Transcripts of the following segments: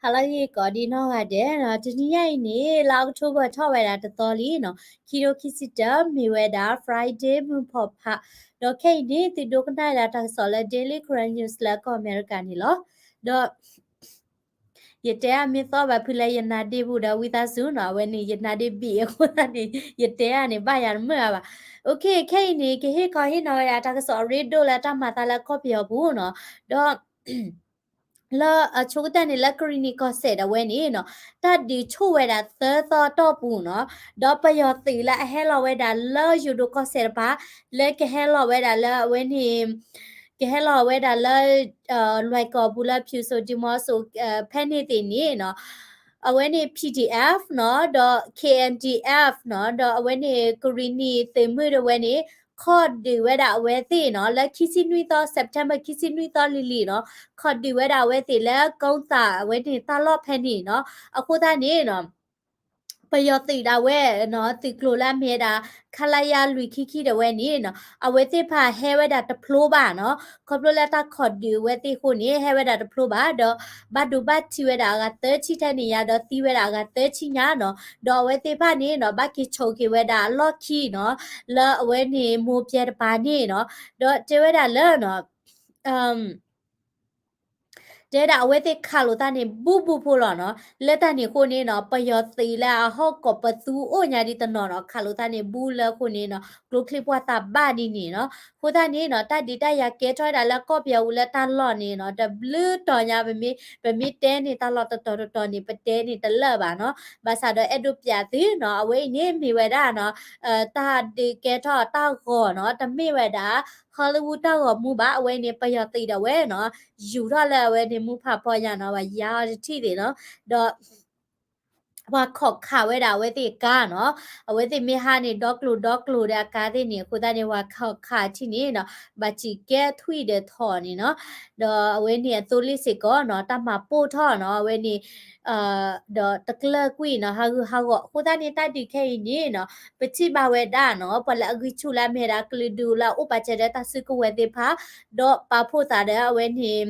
အလၢဂ့ၤကိးဒံနီၢ်ဂၤဒဲးနီၤ, တနံၤညါအံၤန့ၣ် လါအီးကထိဘၢၣ်ထီၣ်ဝဲဒၣ်တသီလံနီၤ, ခံထိခံဆံတၢ မ့ၢ်ဝဲဒၣ် Friday မုၢ်ဖီၣ်ဖး, ဒီးခဲအံၤန့ၣ် သုဒိကနၣ်ဝဲဒၣ်တၢ်ကစီၣ်လၢ Daily Karen News လၢကီၢ်အမဲရကၤန့ၣ်လီၤ. ဒီး ယတဲအမ့ၢ်သီဘၣ်ဖုလၢယနါဒ့ပူၤဒီးဝံသးစူၤနီၤ, အဝဲန့ၣ် ယနါဒ့ဘံၣ်အဃိသတးန့ၣ် ယတဲအန့ၣ် ဘၣ်ယၤတမုာ်အါဘၣ်. အိၣ်ခ့ ခဲအံၤန့ၣ် ကဟ့ၣ်ခီဟ့ၣ်နီၤဝဲဒၣ်တၢ်ကစီၣ်အရ့ဒိၣ်လၢတၢ်မၤသးလၢကီၢ်ပယီၤပူၤနီၤ, ဒီး လၢအဆိကတၢၢ်န့ၣ် လၢကရံၣ်နံၣ်ကီၢ်စဲၣ်ဒၣ်ဝဲန့ၣ်နီၤ, တၢ်ဒုးဆူၣ်ဝဲဒၣ်သၢသီတီၢ်ပူၤနီၤ, ဒီးပယီၤသုးလၢအဟဲလီၤဝဲဒၣ်လၢယိၤဒိၣ်ကီၢ်စဲၣ်တပၤ, လၢကဟဲလီၤဝဲဒၣ်လၢအဝဲန့ၣ် ကဟဲလီၤဝဲဒၣ်လၢ လွဲၢ်ကီၢ်ပူၤလၢဖၠူၣ်စိၤဒံမီၤစိၤ ဖဲန့ၣ်သ့ၣ်န့ၣ်နီၤ, အဝဲန့ၣ် P D F နီၤ, ဒီး K N D F နီၤ, ဒီးအဝဲန့ၣ် ကရံၣ်နံၣ်သုးမုၢ်ဒၣ်ဝဲန့ၣ် ခိးဒုးဝဲဒၣ်အဝဲသ့ၣ်နီၤ, လၢခံဆံနွံသီ September ခံဆံနွံသီလံၤလံၤနီၤ, ခိးဒုးဝဲဒၣ်အဝဲသ့ၣ်လၢ ကိသၣ်အဝဲန့ၣ်တၢ်လီၢ်ဖဲန့ၣ်နီၤ, အဃိသတးန့ၣ်နီၤ ပယီၤသုးဒၣ်ဝဲနီၤ, သုးကျိၤလၢအမ့ၢ်ဝဲဒၣ် ခလရ လွံၢ်ခံခံဒၣ်ဝဲန့ၣ်နီၤ, အဝဲသ့ၣ်တဖၣ်ဟဲဝဲဒၣ်တဖျိဘၣ်နီၤ, ခီဖျိလၢတၢ်ခိးဒုးအဝဲသ့ၣ်အဃိန့ၣ် ဟဲဝဲဒၣ်တဖျိဘၣ်, ဒီးဘၣ်ဒိဘၣ်ထံးဝဲဒၣ်အဂၤသၢဆံထဲန့ၣ်ညါ, ဒီးသံဝဲဒၣ်အဂၤသၢဆံညါနီၤ, ဒီးအဝဲသ့ၣ်တဖၣ်န့ၣ်နီၤ ဘၣ်က့ၤဆိးက့ၤဝဲဒၣ်အလီၢ်ခံနီၤ, လၢအဝဲန့ၣ်မိၢ်ပျဲတပၤန့ၣ်နီၤ, ဒီးတဲဝဲဒၣ်လၢနီၤ တဲဒၣ်အဝဲသ့ၣ်ခးလိာ်သးန့ၣ် ဘူးဘူးဖိလီၤနီၤ, လၢတၢ်န့ၣ်အဃိန့ၣ်နီၤ ပယီၤသုးလၢအဟီၣ်ကီၢ်ပသူအိၣ်ညါဒ်တနီၤနီၤ ခးလိာ်သးန့ၣ် ဘူးလၢအဃိန့ၣ်နီၤ ကျိချံပှၢ်သးဘၣ်ဒ်န့ၣ်နီၤ, အဃိသတးန့ၣ်နီၤ တၢ်ဒုးတၢ်ယၤကဲထီၣ်ဝဲဒၣ်လၢကီၢ်ပယီၤပူၤလၢတၢ်လီၢ်န့ၣ်နီၤ တဘျုးတီၤညါ ပမ့ၢ်တဲန့ၣ်တၢ်လီၢ်တတီၤတတီၤန့ၣ် ပတဲန့ၣ်တလၢာ်ဘၣ်နီၤ, ဘၣ်ဆၣ်ဒီးအဲၣ်ဒိးပျးသုနီၤ အဝဲအံၤန့ၣ်မ့ၢ်ဝဲဒၣ်နီၤ တၢ်ဒုးကဲထီၣ်တၢ်ဂီၤနီၤ တမ့ၢ်ဝဲဒၣ် Hollywood တၢ်ဂီၤမူဘၣ်, အဝဲန့ၣ် ပယီၤသုးဒၣ်ဝဲနီၤ ယူၤထီၣ်လၢအဝဲန့ၣ်မူဖးဖီညါနီၤ ပှၤယါအီၤတထံၣ်သ့ၣ်နီၤ, ဒီး ပှၤခိးခးဝဲဒၣ်အဝဲသ့ၣ်အကါနီၤ, အဝဲသ့ၣ်မ့ၢ်ဟးန့ၣ် ဒီကျိၤဒီကျိၤဒီးအကါသ့ၣ်န့ၣ် အဃိသတးန့ၣ် ပှၤခိးခးထံၣ်န့ၣ်နီၤ ဘၣ်စံးကဲထွံၣ်ဒီးထီၣ်န့ၣ်နီၤ, ဒီးအဝဲန့ၣ်အသိလ့ၣ်စ့ၢ်ကီးနီၤ တၢ်မၤပိၢ်ထီၣ်နီၤ အဝဲန့ၣ် ဒီးတကျၢၢ်ကွံာ်နီၤ ဟးဂူာ်ဟးဂီၤ အဃိသတးန့ၣ် တၢ်ဒုးခဲအံၤန့ၣ်နီၤ ပထံၣ်ဘၣ်ဝဲဒၣ်နီၤ ပှၤလၢအဂံၢ်ဆူၣ်လၢအမ့ၢ်ဝဲဒၣ်ကလုာ်ဒူၣ်လၢအအိၣ်ပာ်စၢၤဒီးတၢ်စုကဝဲၤသ့ၣ်တဖၣ် ဒီးပာ်ဖှိၣ်သးဒီးအဝဲန့ၣ်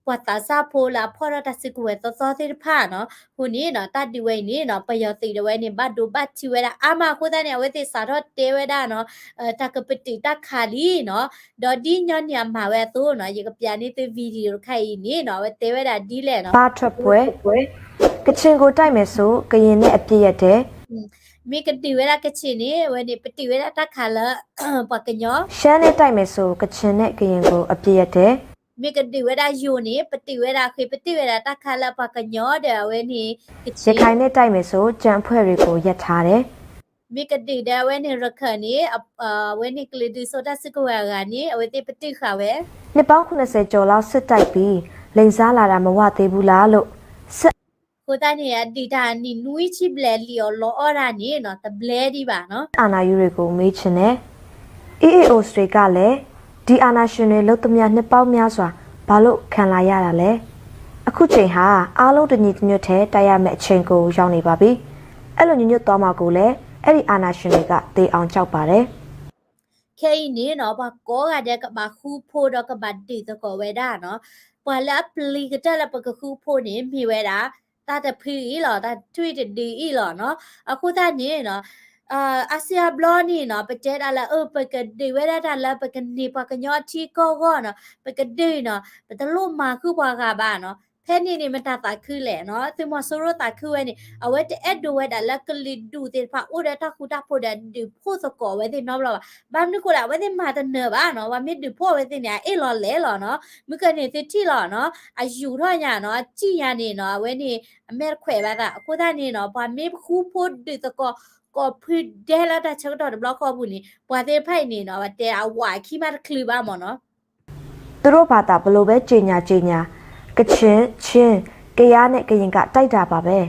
ပှၤသးစၢ်ဖိလၢအဖီၣ်ထီၣ်တၢ်စုကဝဲၤသီသီသ့ၣ်တဖၣ်နီၤ, အဃိန့ၣ်နီၤ တၢ်ဒုးဝဲအံၤန့ၣ်နီၤ ပယီၤသုးဒၣ်ဝဲန့ၣ် ဘၣ်ဒိဘၣ်ထံးဝဲဒၣ်အါမး အဃိသတးန့ၣ် အဝဲသ့ၣ်စးထီၣ်တဲဝဲဒၣ်နီၤ တၢ်ကပတုာ်တၢ်ခးလံနီၤ, ဒီးဒ်ညီနုၢ်အမၤဝဲအသိးနီၤ ယကပျးန့ၢ်သု video တခါအံၤန့ၣ်နီၤ အဝဲတဲဝဲဒၣ်ဒ်လဲၣ်နီၤ ပါထွက်ပွဲ ကချင်ကိုတိုက်မယ်ဆို ကရင်နဲ့အပစ်ရပ်တယ် မ့ၢ်ကဒုးဝဲဒၣ်ကချ့ၣ်န့ၣ် အဝဲန့ၣ် ပတုာ်ဝဲဒၣ်တၢ်ခးလၢ ပှၤကညီ ရှမ်းနဲ့တိုက်မယ်ဆို ကချင်နဲ့ကရင်ကိုအပစ်ရပ်တယ် မ့ၢ်ကဒုးဝဲဒၣ်ယိၤန့ၣ် ပတုာ်ဝဲဒၣ်ဃ့ ပတုာ်ဝဲဒၣ်တၢ်ခးလၢပှၤကညီဒီးအဝဲန့ၣ် ကချ့ၣ် ရခိုင်နဲ့တိုက်မယ်ဆို ကျန်အဖွဲ့တွေကိုရပ်ထားတယ် မ့ၢ်ကဒုးဒီးအဝဲန့ၣ် ရခၢၣ်န့ၣ် အဝဲန့ၣ်ကလုာ်ဒူၣ်စိတၢ်စုကဝဲၤအဂၤန့ၣ် အဝဲသ့ၣ်ပတုာ်ဃာ်ဝဲ နှစ်ပေါင်းခုနှစ်ဆယ်ကျော်လောက်စစ်တိုက်ပြီး လိမ်စားလာတာမဝသေးဘူးလားလို့ စစ် အဃိသတးန့ၣ် အဒုးတၢ်နံၣ်နွံဆံဘျဲၣ်လံာ်အီၤလီၤအီၣ်ဒၣ်န့ၣ်နီၤ တဘျဲဒံးဘၣ်နီၤ အာဏာယူတွေကိုမေးချင်တယ်။ အီးအီးအိုစတွေကလည်း ဒီအာဏာရှင်တွေလုပ်သမျှနှစ်ပေါင်းများစွာဘာလို့ခံလာရတာလဲ။ အခုချိန်ဟာအားလုံးတညီတညွတ်ထဲတိုက်ရမယ့်အချိန်ကိုရောက်နေပါပြီ။ အဲ့လိုညီညွတ်သွားမှာကိုလည်းအဲ့ဒီအာဏာရှင်တွေကသေအောင်ကြောက်ပါတယ်။ ခဲအံၤန့ၣ်နီၤ ပှၤကိးဂၤဒဲးကဘၣ်ဃူဖိဒီးကဘၣ်ဒုးသကိးဝဲဒၣ်နီၤ ပှၤလၢအပျံၤကတၢၢ်လၢပကဃူဖိန့ၣ် မ့ၢ်ဝဲဒၣ် တၢ်တဖုအံၤလီၤ တၢ်ထွံၣ်တဒုအံၤလီၤနီၤ အဃိသတးန့ၣ်နီၤ အါစုအါဘျီန့ၣ်နီၤ ပတဲဒၣ်လၢ အၢ ပကဒုးဝဲဒၣ်တၢ်လၢပကန့ၢ်ပှၤကညီအထံကီၢ်အဂီၢ်နီၤ ပကဒုးနီၤ ပတလိၣ်မၤဃုာ်ပှၤဂၤဘၣ်နီၤ ဖဲန့ၣ်န့ၣ် မတၤသးခုလဲၣ်နီၤ သုးမီၤစိရိၤသးခုဝဲန့ၣ် အဝဲတအဲၣ်ဒိးဝဲဒၣ်လၢကလုာ်ဒူၣ်သ့ၣ်တဖၣ်အိၣ်ဒီးတၢ်ဃူတၢ်ဖိးဒီးဒုးဖှိၣ်သကိးအဝဲသ့ၣ်နီတဘျီဘၣ် ဘၣ်မနုၤဃိလဲၣ် အဝဲသ့ၣ်မၤတနၢၤဘၣ်နီၤ ပှၤမ့ၢ်ဒုးဖှိၣ်အဝဲသ့ၣ်န့ၣ် အအ့ၣ်လီၤလဲၣ်လီၤနီၤ မုၢ်ကန့ၣ်သုထံၣ်လီၤနီၤ အယူၤထီၣ်ညါနီၤ အစံၣ်ညါန့ၣ်နီၤ အဝဲန့ၣ် အမဲာ်တခွဲးဘၣ်သး အဃိသတးန့ၣ်နီၤ ပှၤမ့ၢ်ဃူဖိဒုးသကိး ကိးဖုဒဲလၢတၢ်ဆၢကတီၢ်တဘျီဃီပူၤန့ၣ် ပှၤသ့ၣ်တဖၣ်အံၤန့ၣ်နီၤ ပတဲအဝဲခံမးတချုးဘၣ်မ့ၢ်နီၤ သူတို့ဘာသာဘယ်လိုပဲကြေညာကြေညာ ကချင်၊ ချင်း၊ ကယားနဲ့ ကရင်က တိုက်တာပါပဲ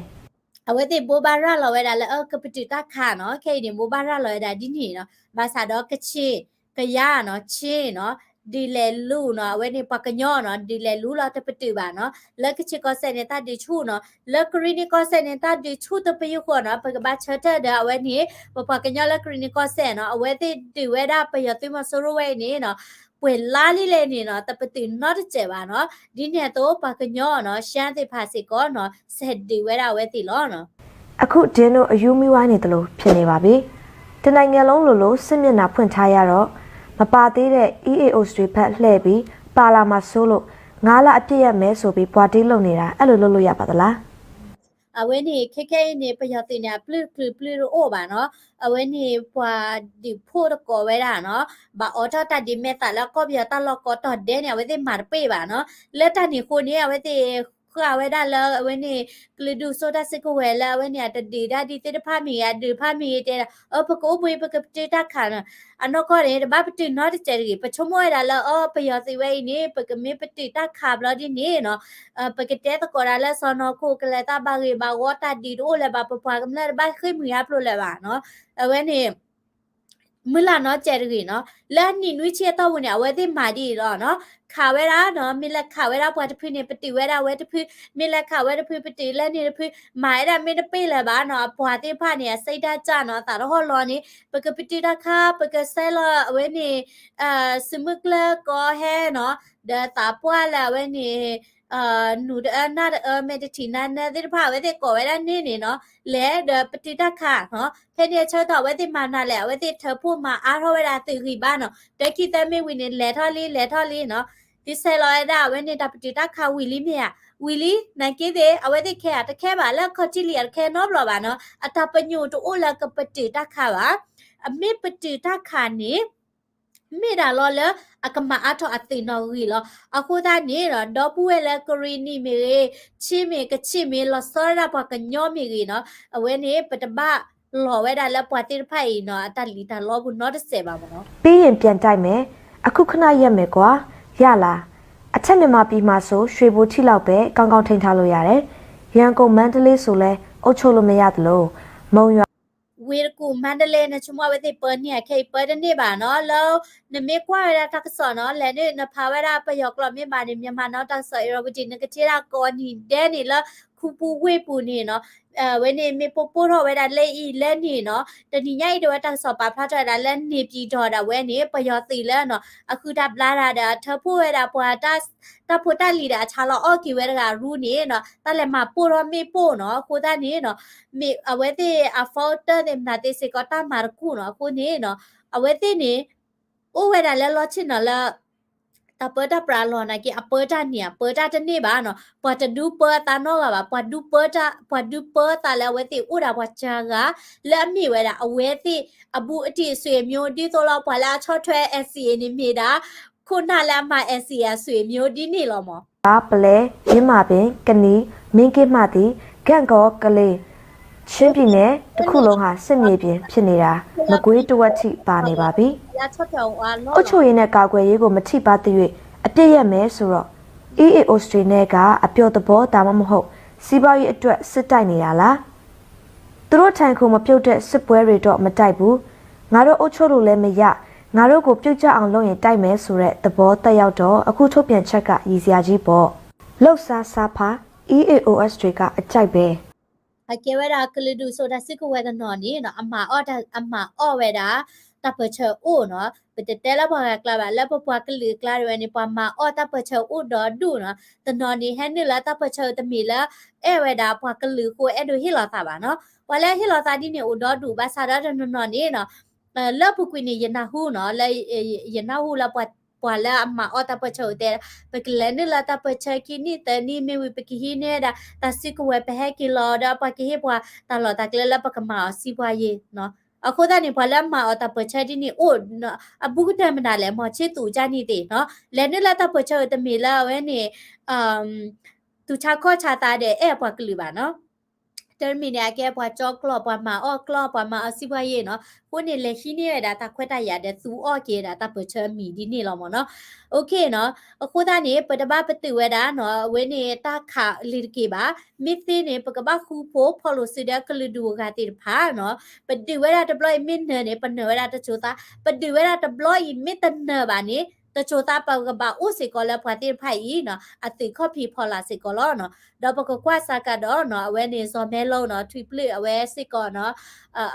အဝဲသ့ၣ်ဘိးဘၣ်ရၤလီၤဝဲဒၣ်လၢ အၢ ကပတုာ်တၢ်ခးနီၤ ခဲအံၤန့ၣ် ဘိးဘၣ်ရၤလီၤဝဲဒၣ်ဒ်န့ၣ်နီၤ ဘၣ်ဆၣ်ဒီးကချ့ၣ် ကယၤနီၤ ချင်းနီၤ ဒုးလဲၤလူၤနီၤ အဝဲန့ၣ်ပှၤကညီနီၤ ဒုးလဲၤလူၤလီၤတပတုာ်ဘၣ်နီၤ လၢကချ့ၣ်ကီၢ်စဲၣ်န့ၣ် တၢ်ဒုးဆူၣ်နီၤ လၢကရံၣ်နံၣ်ကီၢ်စဲၣ်န့ၣ် တၢ်ဒုးဆူၣ်တပယူာ်ဃီနီၤ ပကဘၣ်ဆၢထၢၣ်ဒီးအဝဲန့ၣ် ပပှၤကညီလၢကရံၣ်နံၣ်ကီၢ်စဲၣ်နီၤ အဝဲသ့ၣ်ဒုးဝဲဒၣ်ပယီၤသုးမီၤစိရိၤဝဲအံၤန့ၣ်နီၤ ပှဲၤလါလံလဲၣ်န့ၣ်နီၤ တပတုာ်နီတစဲးဘၣ်နီၤ. ဒ်န့ၣ်အသိး ပှၤကညီနီၤ ရှမ်းသ့ၣ်တဖၣ်စ့ၢ်ကီးနီၤ ဆဲးဒုးဝဲဒၣ်အဝဲသ့ၣ်လီၤနီၤ. အခု ဒ့နိ အယူမီဝါန့ၣ်တလိုၤ ဖြစ်နေပါပြီ။ တနိုင်ငံလုံးလိုလို စစ်မျက်နှာဖွင့်ထားရတော့ မပါသေးတဲ့ EAOs တွေဘက်လှည့်ပြီး ပါလာမှာစိုးလို့ ငါးလအပစ်ရပ်မယ်ဆိုပြီး ဘွာတ့လုပ်နေတာ အဲ့လိုလုပ်လို့ရပါသလား? အဝဲန့ၣ် ခဲခဲအံၤန့ၣ် ပယီၤသုးန့ၣ် အပျုၢ်တချုးပျုၢ်တအိၣ်ဘၣ်နီၤ. အဝဲန့ၣ် ပှၤဒုးဖှိၣ်တကိးဝဲဒၣ်နီၤ ဘၣ်အိးထီၣ်တၢ်ဒုးမဲာ်သးလၢကီၢ်ပယီၤတၢ်လီၢ်ကိးတီၤဒဲးန့ၣ် အဝဲသ့ၣ်မၤတပ့ၢ်ဘၣ်နီၤ. လၢတၢ်န့ၣ်အဃိန့ၣ် အဝဲသ့ၣ်ဃာ်ဝဲဒၣ်လၢအဝဲန့ၣ် ကလုာ်ဒူၣ်စိတၢ်စုကဝဲၤလၢအဝဲန့ၣ် အတဒုးတၢ်ဒ်သ့ၣ်တဖၣ်မ့ၢ်ဂ့ၤ အဒုးတဖၣ်မ့ၢ်ဂ့ၤ တဲဒၣ် အၢ ပကအိၣ်ဘှံး ပကပတုာ်တၢ်ခးနီၤ. အနီၢ်ကီၢ်န့ၣ် တဘၣ်ပတုာ်နီတစဲးတဂ့ၤ. ပဆိကမိၣ်ဝဲဒၣ်လၢ အၢ ပယီၤသုးဝဲအံၤန့ၣ် ပကမ့ၢ်ပတုာ်တၢ်ခးဘျီဒ်န့ၣ်နီၤ ပကတဲသကိးဒၣ်လၢစီၤနီၤခိၣ် ကလဲၤတၢ်ဘၣ်ဂ့ၤဘၣ်ဝီ တၢ်ဒုးတအိၣ်လၢၤဘၣ် ပပှၤကမျၢၢ်တဘၣ်ဃ့ၢ်မှံဟးဖျိးလၢၤဘၣ်နီၤ. အဝဲန့ၣ် မုၢ်လၢ်နီတစဲးတဂ့ၤနီၤ. လၢအနံၣ်နွံဆံအတီၢ်ပူၤန့ၣ် အဝဲသ့ၣ်မၤဒ်အံၤလီၤနီၤ. ခးဝဲဒၣ်နီၤ မ့ၢ်လဲၤခးဝဲဒၣ်ပှၤတဖုန့ၣ် ပတုာ်ဝဲဒၣ်ဝဲတဖု, မ့ၢ်လဲၤခးဝဲတဖု ပတုာ်လၢန့ၣ်တဖု, မၤဝဲဒၣ်မ့ၢ်တပ့ၢ်လၢၤဘၣ်နီၤ. အပှၤသ့ၣ်တဖၣ်န့ၣ် အစံးတၢ်စၢ်နီၤ အသးတဟီၣ်လီၤန့ၣ် ပကပတုာ်တၢ်ခး ပကစဲးလီၤအဝဲန့ၣ် စုမုၢ်ကျၢၢ်ကီဟဲနီၤ ဒီးသးပှၢ်လၢအဝဲန့ၣ် နူၤတအၢနၢ်တအၢ မဲာ်တထံၣ်နါနၢသ့ၣ်တဖၣ် အဝဲသ့ၣ်ကိးဝဲဒၣ်န့ၣ်န့ၣ်နီၤ လဲၤဒီးပတုာ်တၢ်ခးနီၤ. ဖဲန့ၣ်အဆၢကတီၢ် အဝဲသ့ၣ်မၤနၤလဲၣ် အဝဲသ့ၣ်ထၢဖှိၣ်မၤအါထီၣ်ဝဲဒၣ်သုးဂံၢ်ဘါနီၤ တၢ်ခံသၢမ့ၢ်ဝံၤန့ၣ် လဲၤထီၣ်လံ လဲၤထီၣ်လံနီၤ. ဒ်စဲးလီၤဝဲဒၣ် အဝဲန့ၣ်တၢ်ပတုာ်တၢ်ခးဝံၤလံမ့ၢ်ဧါ, ဝံၤလံ နာ်က့သ့ၣ် အဝဲသ့ၣ်ခဲအံၤတခဲဘၣ် လၢအခီၣ်ထံးလံအတခဲနီတဘျီဘၣ်နီၤ. အတၢ်ပညိၣ်တအိၣ်လၢကပတုာ်တၢ်ခးဘၣ်. အမ့ၢ်ပတုာ်တၢ်ခးန့ၣ် မ့ၢ်ဒၣ်လီၤလၢအကမၤအါထီၣ်အသုးနီၣ်ဂံၢ်လီၤ. အဃိသတးန့ၣ်ဒီး ဒီပုၢ်ဝဲၢ်လၢကရံၣ်နံၣ်မ့ၢ်ဂ့ၤ, ခ့မ့ၢ်ကဆ့ၣ်မ့ၢ် လီၤဆီဒၣ်တၢ်ပှၤကညီမ့ၢ်ဂ့ၤနီၤ, အဝဲန့ၣ် ပတဘၣ်လီၤဝဲဒၣ်လၢပှၤသ့ၣ်တဖၣ်အံၤနီၤ အတၢ်လံၣ်တၢ်လီပူၤနီတစဲးဘၣ်မ့ၢ်နီၤ. ပြီးရင်ပြန်တိုက်မယ်, အခုခဏရပ်မယ်ကွာ, ရလား, အထက်မြန်မာပြည်မှာဆို ရွှေဘိုထိလောက်ပဲ ကောင်းကောင်းထိန်းထားလို့ရတယ်, ရန်ကုန်မန္တလေးဆိုလည်း အုပ်ချုပ်လို့မရသလို မုံရွာ ဝ့ၢ်တကူၣ် မန္တလေး နဆိကမိၣ်အဝဲသ့ၣ်ပၢန့ၢ်အခဲအံၤ ပၢတန့ၢ်ဘၣ်နီၤ. လၢနမ့ၢ်ကွၢ်ဝဲဒၣ်တၢ်ကစီၣ်နီၤ လဲၤန့ၣ် နဖးဝဲဒၣ်ပယီၤကျိာ်မ့ၢ်ဘၣ်န့ၣ် မြန်မာ့နောက်ထပ် ဆိုရင် အဝဲဒၣ် နကထံၣ်ဒၣ်ကိးနံၤဒဲးန့ၣ်လၢ ခူပူၤဝ့ၢ်ပူၤန့ၣ်နီၤ အဝဲန့ၣ်မ့ၢ်ပိၢ်ပိၢ်ထီၣ်ဝဲဒၣ်လၢအံၤလၢန့ၣ်နီၤ တနံၤညါအံၤ ဒ်ဝဲတၢ်ကစီၣ်ပာ်ဖျါထီၣ်ဝဲဒၣ်လၢ နေပြည်တော် ဒၣ်ဝဲန့ၣ် ပယီၤသုးလၢနီၤ အဃုတၢ်ဘျါတၢ်ဒီး အထၢဖှိၣ်ဝဲဒၣ်ပှၤ တၢ်ဖိတၢ်လံၤဒီး အဆါလီၤအီၣ်က့ၤဝဲတဂၤရူန့ၣ်နီၤ တၢ်လဲၤမၤပိၢ်ထီၣ်မ့ၣ်ပိၢ်နီၤ. အဃိသတးန့ၣ်နီၤ မ့ၢ်အဝဲသ့ၣ်အ folder သ့ၣ်မနုၤသ့ၣ်စ့ၢ်ကီး တၢ်မၤတခူၣ်နီၤ. အဃိန့ၣ်နီၤ အဝဲသ့ၣ်န့ၣ် အိၣ်ဝဲဒၣ်လၢလီၢ်ဆ့ၣ်နီၤလၢ တၢ်ပၢတၢ်ပြးလီၤနာ်က့ အပၢတၢ်န့ၣ် အပၢတၢ်တန့ၢ်ဘၣ်နီၤ. ပှၤတဒုပၢအသးနီတဂၤဘၣ်. ပှၤဒုပၢတၢ် ပှၤဒုပၢအသးလၢအဝဲသ့ၣ်အိၣ်ဒၣ်ပှၤစှၤဂၤ လၢအမ့ၢ်ဝဲဒၣ် အဝဲသ့ၣ်အဘူးအတံၢ်အဆွေမျိုး ဒ်သိးလီၤ ပှၤလၢအဆီၣ်ထွဲ NCA န့ၣ်မ့ၢ်ဒၣ် ခိၣ်နၢ်လၢအမၤ NCA အဆွေမျိုး ဒ်န့ၣ်လီၤမ့ၢ် ကါ၊ ပလဲ၊ ယင်းမာပင်၊ ကနီ၊ မင်းကင်းမှော်သီ၊ ဂန့်ဂေါ၊ ကလေး၊ ချင်းပြည်နယ်တစ်ခုလုံးဟာ စစ်မြေပြင်ဖြစ်နေတာ မကွေးတဝက်ထိပါနေပါပြီ။ အုပ်ချုပ်ရေးနဲ့ ကာကွယ်ရေးကို မထိပါသရွေ့ အပစ်ရပ်မယ်ဆိုတော့ EAOs တွေနဲ့က အပျော်သဘော ဒါမှမဟုတ် စီးပွားရေးအတွက် စစ်တိုက်နေတာလား။ သူတို့ထံကို မပြုတ်တဲ့ စစ်ပွဲတွေတော့ မတိုက်ဘူး။ ငါတို့အုပ်ချုပ်လို့လည်းမရ၊ ငါတို့ကို ပြုတ်ကျအောင်လုပ်ရင် တိုက်မယ်ဆိုတဲ့ သဘောသက်ရောက်တော့ အခုထုတ်ပြန်ချက်က ရယ်စရာကြီးပေါ့။ လုပ်စားစားဖား EAOs တွေက အကြိုက်ပဲ။ အကဲဝဲဒၣ်ကလုာ်ဒူၣ်စိတၢ်စုကဝဲၤတနီၤန့ၣ် အမၤအီၣ်တၢ် အမၤအီၣ်ဝဲဒၣ် တၢ်ပၢၢ်ဆၢအိၣ်နီၤ. ပတတဲလၢပှၤဂၤကျါဘၣ် လၢပပှၤကလုာ်အကျါဒၣ်ဝဲန့ၣ် ပှၤမၤအီၣ်တၢ်ပၢၢ်ဆၢအိၣ်ဒီဒူၣ်နီၤ. တနီၤန့ၣ် ဟဲနုာ်လၢတၢ်ပၢၢ်ဆၢတမ့ၢ်လၢ အဲၣ်ဝဲဒၣ်ပှၤကလုာ်အဃိ အဲၣ်ဒိးဟ့ၣ်လီၤသးဘၣ်နီၤ. ပှၤလၢဟ့ၣ်လီၤသးဒ်န့ၣ်အိၣ်ဒီဒူၣ် ဘၣ်ဆၣ်ဒီးတနီၤနီၤန့ၣ်နီၤ လၢပူၤကွံာ်န့ၣ် ယနၢ်ဟူနီၤ လၢ ယနၢ်ဟူလၢ ပှၤလၢအမၤအီၣ်တၢ်ပၢၢ်ဆၢအိၣ်တဲ ပကလဲၤနုာ်လၢတၢ်ပၢၢ်ဆၢခံနံၣ်သၢနံၣ် မ့ၢ်ဝံၤ ပကဟံးန့ၢ်ဝဲဒၣ် တၢ်စုကဝဲၤ ပဟဲက့ၤလီၤဒီး ပှၤကဟ့ၣ်ပှၤတၢ်လီၢ်တၢ်ကျဲလၢပကမၤအီၤ စီးပွားရေးနီၤ. အဃိသတးန့ၣ် ပှၤလၢအမၤအီၣ်တၢ်ပၢၢ်ဆၢဒ်န့ၣ်အိၣ် အဘူးကတၢၢ်မနုၤလဲၣ် မ့ၢ်ဆ့သူၣ်ကၢ်န့ၣ်သ့ၣ်နီၤ လဲၤနုာ်လၢတၢ်ပၢၢ်ဆၢအိၣ်တမ့ၢ်လၢအဝဲန့ၣ် သူၣ်ဆါခီၣ်ဆါသးဒီးအဲၣ်ပှၤကလုာ်ဘၣ်နီၤ. တမံၤန့ၣ် အကဲပှၤကၠီကျိာ် ပှၤမၤအီၣ်ကျိာ် ပှၤမၤအီၣ်စီးပွားရေးနီၤ. အဃိန့ၣ် လဲၤဟံးန့ၢ်ဝဲဒၣ်တၢ်ခွဲးတၢ်ယာ်ဒီး သူအီၣ်က့ၤဒၣ်တၢ်ပၢၢ်ဆၢအမံၤဒ်န့ၣ်လီၤမ့ၢ်နီၤ. အဃိသတးန့ၣ် ပတဘၣ်ပတုာ်ဝဲဒၣ်နီၤ အဝဲန့ၣ်တၢ်ခးလံၤတက့ၢ်ဘၣ်. မ့ၢ်သ့န့ၣ် ပကဘၣ်ဃူဖိးဖီၣ်လိာ်စုဒီးကလုာ်ဒူၣ်အဂၤသ့ၣ်တဖၣ်နီၤ. ပဒုးဝဲဒၣ်တဘျီအံၤမ့ၢ်နၢၤန့ၣ် ပနၢၤဝဲဒၣ်တစိၤသး, ပဒုးဝဲဒၣ်တဘျီအံၤမ့ၢ်တနၢၤဘၣ်န့ၣ် တစိၤသးပကဘၣ်အိၣ်စ့ၢ်ကီးလၢပှၤသ့ၣ်တဖၣ်အံၤနီၤ အသုးခီၣ်ဖံးဖီလာ်စ့ၢ်ကီးလီၤနီၤ. ဒီးပကကွၢ်စးကဒီးနီၤ အဝဲန့ၣ် စီၤမဲလိနီၤ ထွံၣ်ပျုၢ်အဝဲစ့ၢ်ကီးနီၤ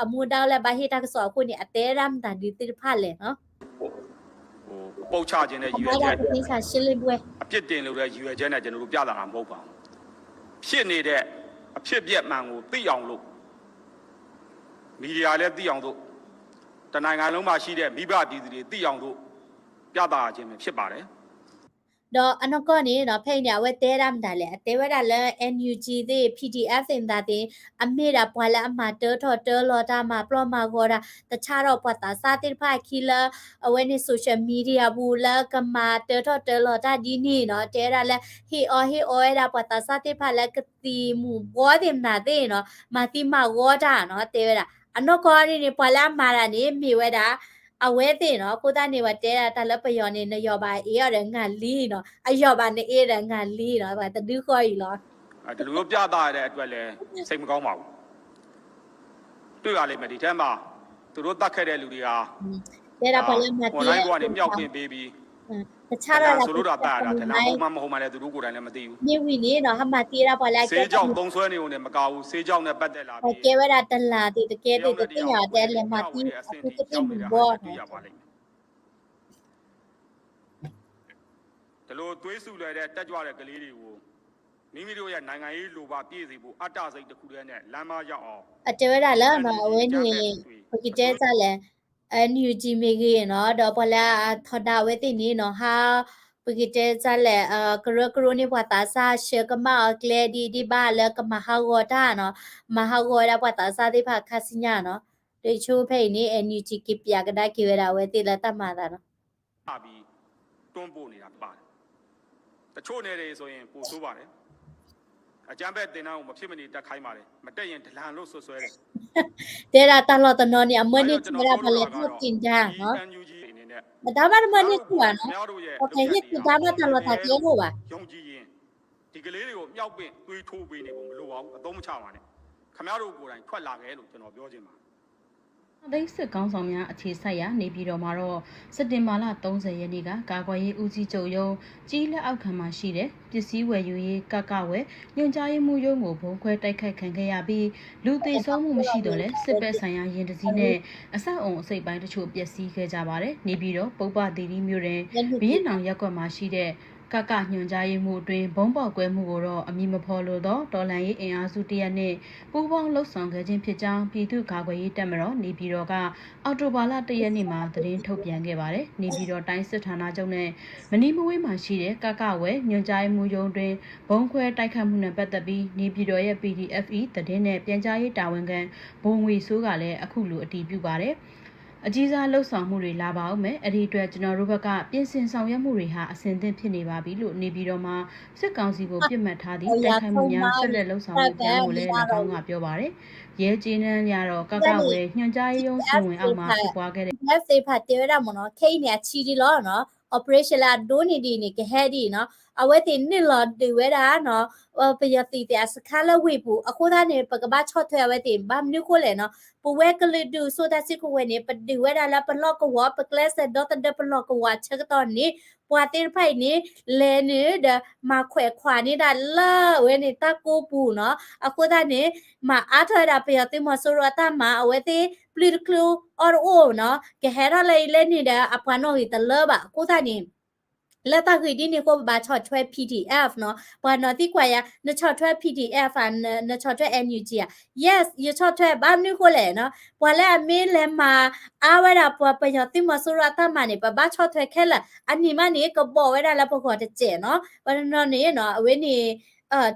အမူဒါလၢဘၣ်ဟ့ၣ်တၢ်ကစီၣ်အဃိန့ၣ် အတဲဒၣ်မတၤဒုးသ့ၣ်တဖၣ်လဲၣ်နီၤ. ပုတ်ချခြင်းနဲ့ ရည်ရွယ်ချက် အပြစ်တင်လိုတဲ့ ရည်ရွယ်ချက်နဲ့ ကျွန်တော်တို့ ပြသတာ မဟုတ်ပါဘူး။ ဖြစ်နေတဲ့ အဖြစ်အပျက်မှန်ကို သိအောင်လို့ မီဒီယာလည်း သိအောင်လို့ တစ်နိုင်ငံလုံးမှာရှိတဲ့ မိဘပြည်သူတွေ သိအောင်လို့ ပြသခြင်းပဲ ဖြစ်ပါတယ်။ ဒီးအနီၢ်ကီၢ်န့ၣ်နီၤ ဖဲအံၤန့ၣ် အဝဲတဲဒၣ်မတၤလဲၣ်, အတဲဝဲဒၣ်လၢ NUG သ့ၣ် PDF သ့ၣ်မတၤသ့ၣ် အမ့ၢ်ဒၣ်ပှၤလၢအမၤတၢထီၣ်တၢလီၤတၢ် မၤပျီၢ်မၤဂီၤတၢ် တဆၣ်ဒီးပှၤသးစၢ်သ့ၣ်တဖၣ်အခံလၢ အဝဲန့ၣ် social media ပူၤလၢကမၤတၢထီၣ်တၢလီၤတၢ်ဒ်န့ၣ်နီၤ တဲဝဲဒၣ်လၢ ဟ့ၣ်အီၣ်ဟ့ၣ်အီဝဲဒၣ်ပှၤသးစၢ်သ့ၣ်တဖၣ်လၢကသံၣ်မူၤဘှီးသ့ၣ်မတၤသ့ၣ်နီၤ မၤသံမၤဂီၤတၢ်နီၤ တဲဝဲဒၣ် အနီၢ်ကီၢ်န့ၣ်န့ၣ် ပှၤလၢအမၤတၢ်န့ၣ် မ့ၢ်ဝဲဒၣ် အဝဲသ့ၣ်နီၤ အဃိသတးန့ၣ် ပှၤတဲဒၣ်တၢ်လၢပယီၤန့ၣ် နယီၤဘၣ်အ့ၣ်အီၤဒီးငါလံနီၤ အယီၤဘၣ်နအ့ၣ်ဒီးငါလံနီၤ ပှၤတဒုဃီအံၤလီၤ ဒီးလူမျိုးပြသတဲ့အတွက်လည်း စိတ်မကောင်းပါဘူး။ တွေ့ပါလိမ့်မယ် ဒီထဲမှာ သူတို့သတ်ခဲ့တဲ့လူတွေဟာ တဲဒၣ်ပှၤလၢမၤသံ online ပေါ်ကနေ မြှောက်ပင့်ပေးပြီး တဆါထီၣ်ဒၣ် ဆိုလို့တာသတ်ရတာ တလမ်းဟုတ်မှမဟုတ်မှလည်း သူတို့ကိုယ်တိုင်လည်းမသိဘူး မ့ၢ်ဝံၤန့ၣ်နီၤ ဟးမၤသံဒၣ်ပှၤလၢအကဲ ဆေးခြောက်သုံးစွဲနေုံနဲ့မကဘူး ဆေးခြောက်နဲ့ပတ်သက်လာပြီး ကဲဝဲဒၣ်တလးသ့ၣ် တကဲသ့ၣ် တသ့ၣ်ညါ တဲလဲၤမၤသံ အသူကသ့ၣ်မူၤဘှီးနီၤ ဒီလိုသွေးဆူၣ်လွယ်တဲ့ တက်ကြွတဲ့ကလေးတွေကို မိမိတို့ရဲ့နိုင်ငံရေးလိုပါပြည့်စေဖို့ အတ္တစိတ်တစ်ခုတည်းနဲ့ လမ်းမရောက်အောင် အတဲဝဲဒၣ်လၢနီၤ အဝဲန့ၣ် ပကတဲစၢ်လဲၣ် NUG မ့ၢ်ဂ့ၤနီၤ ဒီးပှၤလၢအထီဒါအဝဲသ့ၣ်န့ၣ်နီၤ ဟး ပကတဲစၢ်လဲၣ် ကရၢကရိန့ၢ်ပှၤသးစၢ် ဆှၢကမၣ်အီၤကျဲဒ်ဒ်ဘၣ်လၢကမၤဟးဂီၤတၢ်နီၤ မၤဟးဂီၤဝဲဒၣ်ပှၤသးစၢ်သ့ၣ်တဖၣ်ခါဆူညါနီၤ ဒီးဆိဖဲအံၤန့ၣ် NUG က့ၤပၠးကဒါက့ၤဝဲဒၣ်အဝဲသ့ၣ်လၢတၢ်မၤအသးနီၤ တွန်းပို့နေတာဖြစ်ပါတယ်။ တချို့နယ်တွေဆိုရင်ပိုဆိုးပါတယ်။ အကြမ်းဖက်သင်တန်းကိုမဖြစ်မနေတက်ခိုင်းပါတယ်။ မတက်ရင်ဒလန်လို့စွပ်စွဲတယ် တဲဒၣ်တၢ်လီၢ်တနီၤန့ၣ် အမၢန့ၢ်ထံဝဲဒၣ်ပှၤလဲၤထီၣ်သင်တန်းနီၤ NUG အနေနဲ့ မတၤမးတမၢန့ၢ်ထံဘၣ်နီၤ ပကဟ့ၣ်သင်တန်းမးတၢ်လီၢ်တၢ်ကျဲအိၣ်ဘၣ် ယုံကြည်ရင် ဒီကလေးတွေကို မြှောက်ပင့်သွေးထိုးပေးနေဖို့ မလိုပါဘူး။ အသုံးမချပါနဲ့။ ခင်ဗျားတို့ကိုယ်တိုင် ထွက်လာခဲ့လို့ ကျွန်တော်ပြောချင်ပါတယ်။ သိမ်းစစ်ခေါင်းဆောင်များအခြေစိုက်ရာနေပြည်တော်မှာတော့ စက်တင်ဘာလ သုံးဆယ်ရက်နေ့က ကာကွယ်ရေးဦးစီးချုပ်ရုံး ကြီးလက်အောက်ခံမှာရှိတဲ့ ပစ္စည်းဝယ်ယူရေး ကကဝယ် ညွှန်ကြားရေးမှူးရုံးကို ဗုံးခွဲတိုက်ခိုက်ခံခဲ့ရပြီး လူသေဆုံးမှုမရှိသော်လည်း စစ်ဘက်ဆိုင်ရာယာဉ်တစ်စီးနဲ့ အဆောက်အအုံအစိတ်အပိုင်းတချို့ ပျက်စီးခဲ့ကြပါတယ်။ နေပြည်တော် ပုဗ္ဗသီရိမြို့နယ် ဘုရင့်နောင်ရပ်ကွက်မှာရှိတဲ့ ကက ညွှန်ကြားရေးမှူးအတွင်း ဗုံးပေါက်ကွဲမှုကိုတော့ အမည်မဖော်လိုသော တော်လှန်ရေးအင်အားစုတစ်ရပ်နှင့် ပူးပေါင်းလုပ်ဆောင်ခဲ့ခြင်းဖြစ်ကြောင်း ပြည်သူ့ကာကွယ်ရေးတပ်မတော် နေပြည်တော်က အောက်တိုဘာလ တစ်ရက်နေ့မှာ သတင်းထုတ်ပြန်ခဲ့ပါတယ်။ နေပြည်တော်တိုင်းစစ်ဌာနချုပ်နဲ့ မနီးမဝေးမှာရှိတဲ့ ကကဝယ် ညွှန်ကြားရေးမှူးရုံးအတွင်း ဗုံးခွဲတိုက်ခိုက်မှုနဲ့ပတ်သက်ပြီး နေပြည်တော်ရဲ့ ပီႇတီႇအက်ဖ် ၏ သတင်းနဲ့ပြန်ကြားရေးတာဝန်ခံ ဗိုလ်ငွေစိုးကလည်း အခုလိုအတည်ပြုပါတယ်။ အကြီးစားလုပ်ဆောင်မှုတွေလာပါဦးမယ်။ အဲဒီအတွက်ကျွန်တော်တို့ဘက်က ပြင်ဆင်ဆောင်ရွက်မှုတွေဟာအဆင်သင့်ဖြစ်နေပါပြီလို့ နေပြည်တော်မှာစစ်ကောင်စီကိုပစ်မှတ်ထားသည့်တိုက်ခိုက်မှုများဆက်လက်လုပ်ဆောင်နေကြောင်းကိုလည်း ၎င်းကပြောပါတယ်။ ရဲကြေးနန်းအရတော့ ကကဝယ် ညွှန်ကြားရေးရုံးစီမံအောက်မှာဖြစ်ပွားခဲ့တဲ့ PDF သ့ၣ်တဖၣ်တဲဝဲဒၣ်မ့ၢ်နီၤ ခဲအံၤန့ၣ် အဆံးဒံးလီၤနီၤ operation လၢအဒိၣ်န့ၢ်ဒံးန့ၣ် ကဟဲဒံးနီၤ အဝဲသ့ၣ်နုာ်လီၤဒုးဝဲဒၣ်နီၤ ပယီၤသုးသ့ၣ်အစခန်းလၢဝ့ၢ်ပူၤ အဃိသတးန့ၣ် ပကဘၣ်ဆီၣ်ထွဲအဝဲသ့ၣ် ဘၣ်မနုၤဃိလဲၣ်နီၤ ပဝဲကလုာ်ဒူၣ်စိတၢ်စုကဝဲၤန့ၣ် ပဒုးဝဲဒၣ်လၢပလီၢ်ကဝီၤ ပကျဲးစၢးဒီသဒၢပလီၢ်ကဝီၤဆၢကတီၢ်န့ၣ် ပှၤသ့ၣ်တဖၣ်အံၤန့ၣ် လဲၤနုာ်ဒီးမၤခွဲးခွးန့ၢ်ဒၣ်လၢအဝဲန့ၣ်တၢ်ကိးပူၤနီၤ အဃိသတးန့ၣ် မၤအါထီၣ်ဝဲဒၣ်ပယီၤသုးမီၤစိရိၤအတၢ်မၤ အဝဲသ့ၣ်ပျုၢ်တချုးအီၣ်တအိၣ်နီၤ ကဟဲထီၣ်လၢအံၤလၢန့ၣ်ဒီး အပှၤနီၣ်ဂံၢ်တလၢဘၣ် အဃိသတးန့ၣ် လၢတၢ်ဂ့ၢ်ဒ်န့ၣ်အဃိ ပဘၣ်ဆီၣ်ထွဲ PDF နီၤ ပှၤနီၣ်သံကွၢ်ယၤ နဆီၣ်ထွဲ PDF ဧါ နဆီၣ်ထွဲ NUG ဧါ Yes ယဆီၣ်ထွဲ ဘၣ်မနုၤဃိလဲၣ်နီၤ ပှၤလၢအမ့ၢ်လဲၤမၤအါဝဲဒၣ်ပှၤပယီၤသုးမီၤစိရိၤအတၢ်မၤန့ၣ် ပဘၣ်ဆီၣ်ထွဲခဲလၢာ် အနံၤမးန့ၣ် ကဘီၣ်ဝဲဒၣ်လၢပဂီၢ်တစဲးနီၤ ပှၤတနီၤန့ၣ်နီၤ အဝဲန့ၣ်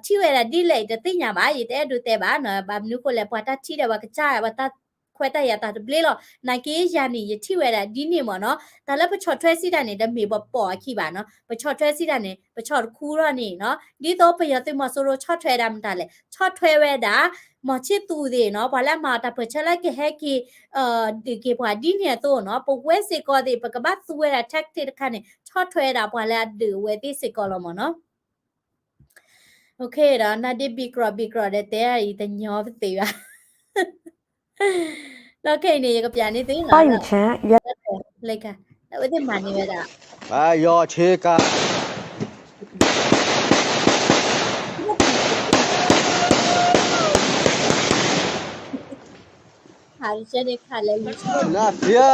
ထံၣ်ဝဲဒၣ်ဒ်လဲၣ်အံၤတသ့ၣ်ညါဘၣ် ယတအဲၣ်ဒိးတဲဘၣ်နီၤ ဘၣ်မနုၤဃိလဲၣ် ပှၤတၢ်ထံၣ်ဒီးပှၤကစၢ် ပှၤတၢ်ခွဲးတၢ်ယာ်တၢ်တဘျ့လီၤ နာ်က့ယၤန့ၣ် ယထံၣ်ဝဲဒၣ်ဒ်န့ၣ်မ့ၢ်နီၤ တၢ်လၢပဆီၣ်ထွဲစံးတၢ်န့ၣ် တမ့ၢ်ပပိာ်အခံဘၣ်နီၤ ပဆီၣ်ထွဲစံးတၢ်န့ၣ် ပဆီၣ်တခူထီၣ်န့ၣ်နီၤ ဒ်သိးပယီၤသုးမီၤစိရိၤဆီၣ်ထွဲဒၣ်မတၤလဲၣ် ဆီၣ်ထွဲဝဲဒၣ် မီၤဆံၣ်သူးသ့ၣ်နီၤ ပှၤလၢအမၤအီၤတၢ်ပၢၢ်ဆၢလၢကဟဲက့ၤ ဒုးက့ၤပှၤဒ်န့ၣ်အသိးနီၤ ပဝဲစ့ၢ်ကီးသ့ၣ် ပကဘၣ်သူဝဲဒၣ် tactic တခါန့ၣ် ဆီၣ်ထွဲဒၣ်ပှၤလၢအဒုးအဝဲသ့ၣ်စ့ၢ်ကီးလီၤမ့ၢ်နီၤ Okay ဒီး နဒ့ဘံကြီဘံကြီဒီး တဲအံၤတညီပသ့ဘၣ် ဒီးခဲအံၤန့ၣ် ယကပျးန့ၢ်သုနီၤ လၢက လၢဝဲသ့ၣ်မၤန့ၢ်ဝဲဒၣ် ပယီၤဆ့ကၤ ခးဆဲန့ၣ်ခးလဲၤလံ နဖျါ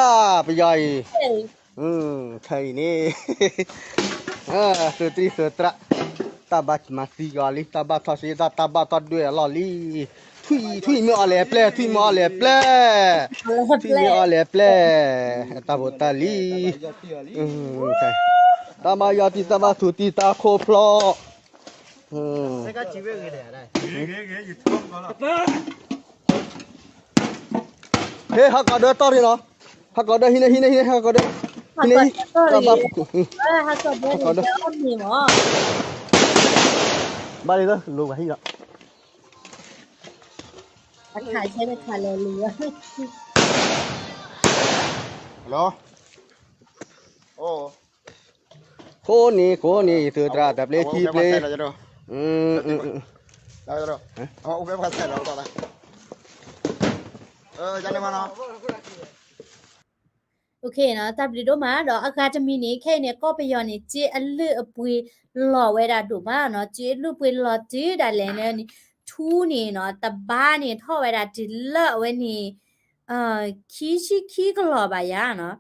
ပယီၤအံၤ ခဲအံၤန့ၣ် သုတရံးသုတရၢ် တၢ်ဘၣ်မၤသံကီးလံ တၢ်ဘၣ်ထီၣ်စ့တၢ် တၢ်ဘၣ်ထီၣ်ဒွဲၣ်အလီၢ်လံ. ထွံၣ် ထွံၣ်မ့ၢ်အီၣ်လဲၤပျဲၢ် ထွံၣ်မ့ၢ်အီၣ်လဲၤပျဲၢ် ထွံၣ်မ့ၢ်အီၣ်လဲၤပျဲၢ် တၢ်ဖိတၢ်လံၤ တၢ်မၤယီၤတံၢ် တၢ်မၤထူးတံၢ် တၢ်ခိၣ်ဖျီၣ် ဟ့ၣ် ဟးကီးဒၢတီၢ်ရ့ၣ်လီၤ. ဟးကီးဒၢ ဟံးန့ၢ် ဟံးန့ၢ် ဟံးန့ၢ် ဟးကီးဒၢ ဟံးန့ၢ် တၢ်ဘၣ် ဟးကီးဒၢ ဘၣ်လံလၢ လိၤဘၣ်ဟံးလီၤ. ခိၣ်န့ၣ် ခိၣ်န့ၣ် ယသုတြၢ်တၢ်ပျ့ခံပျ့ OK နီၤ တၢ်ဘျုးဒိၣ်မး ဒီးအဂၤတမံၤန့ၣ် ခဲအံၤန့ၣ် ကီၢ်ပယီၤန့ၣ် စ့အလုၢ်အပှ့ၤလီၤဝဲဒၣ်ဒိၣ်မးနီၤ, စ့အလုၢ်အပှ့ၤလီၤတုၤဒၣ်လဲာ်န့ၣ် ထူန့ၣ်နီၤ တဘါန့ၣ်ထီၣ်ဝဲဒၣ်တုၤလၢအဝဲန့ၣ် ခံဆံခံကလီၤဘၣ်ယၤနီၤ,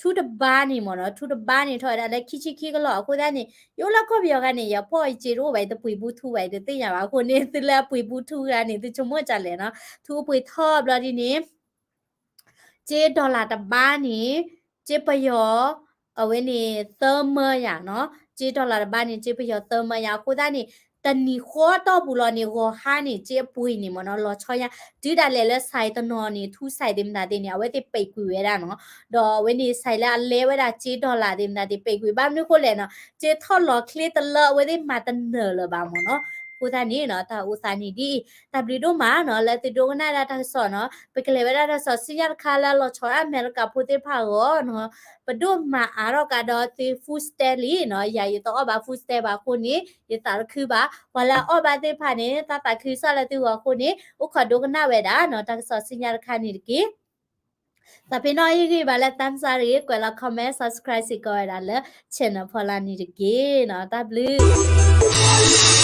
ထူတဘါန့ၣ်မ့ၢ်နီၤ ထူတဘါန့ၣ်ထီၣ်ဝဲဒၣ်လၢခံဆံခံကလီၤ အဃိသတးန့ၣ် ယအိၣ်လၢကီၢ်ပယီၤခါန့ၣ် ယဖီၣ်အံၤစ့တအိၣ်ဘၣ်အံၤ တပှ့ၤဘူးထူဘၣ်အံၤ တသ့ၣ်ညါဘၣ် အဃိန့ၣ် သုလၢအပှ့ၤဘူးထူဂၤန့ၣ် သုဆိကမိၣ်ဒ်လဲၣ်နီၤ, ထူအပှ့ၤထီၣ်ဘျီဒ်န့ၣ် စ့ dollar တဘါန့ၣ် စ့ပယီၤ အဝဲန့ၣ် သၢမၢယၤနီၤ, စ့ dollar တဘါန့ၣ် စ့ပယီၤသၢမၢယၤ အဃိသတးန့ၣ် တနံၤဃီတီၢ်ပူၤလီၤန့ၣ် ဂီၤဟါန့ၣ် စ့အပှ့ၤန့ၣ်မ့ၢ်နီၤ လီၤဆီယါ တုၤဒၣ်လဲာ်လၢ ဆိုင် တနီၤန့ၣ် ထူ ဆိုင် သ့ၣ်မတၤသ့ၣ်န့ၣ် အဝဲသ့ၣ်ပိတ်ကွံာ်ဝဲဒၣ်နီၤ, ဒီးအဝဲန့ၣ် ဆိုင် လၢအလဲဝဲဒၣ်စ့ dollar သ့ၣ်မတၤသ့ၣ် ပိတ်ကွံာ် ဘၣ်မနုၤဃိလဲၣ်နီၤ စ့ထီၣ်လီၤချ့တလၢအဝဲသ့ၣ်မၤတနၢၤလၢၤဘၣ်မ့ၢ်နီၤ, အဃိသတးန့ၣ်နီၤ တၢ်အိၣ်သးန့ၣ်ဒ်အံၤ တၢ်ဘျုးဒိၣ်မးနီၤ လၢသုဒိကနၣ်ဒၣ်တၢ်ကစီၣ်နီၤ, ပကလဲၤဝဲဒၣ်တၢ်ကစီၣ်ဆူညါတခါလၢလီၤဆီဒၣ်အမဲရကၤဖိသ့ၣ်တဖၣ်အဂီၢ်နီၤ, ပဒိၣ်မၤအါထီၣ်ကဒီးသု food stamp လံနီၤ, ယၤယတအီၣ်ဘၣ် food stamp ဘၣ်အဃိန့ၣ် ယသးတခုဘၣ်, ပှၤလၢအအီၣ်ဘၣ်သ့ၣ်တဖၣ်န့ၣ် တၢ်သးခုစၢ်လၢသုဂီၢ်အဃိန့ၣ် အိၣ်ခိးဒိကနၣ်ဝဲဒၣ်နီၤ တၢ်ကစီၣ်ဆူညါတခါန့ၣ်တက့ၢ်. သးပ့ၤနီၣ်အံၤဂ့ၢ်ဘၣ်လၢ သးစၢ်ရ့ ကွဲးလီၤ comment subscribe စ့ၢ်ကီးဝဲဒၣ်လၢ channel ဖီလာ်န့ၣ်တက့ၢ်နီၤ, တၢ်ဘျုး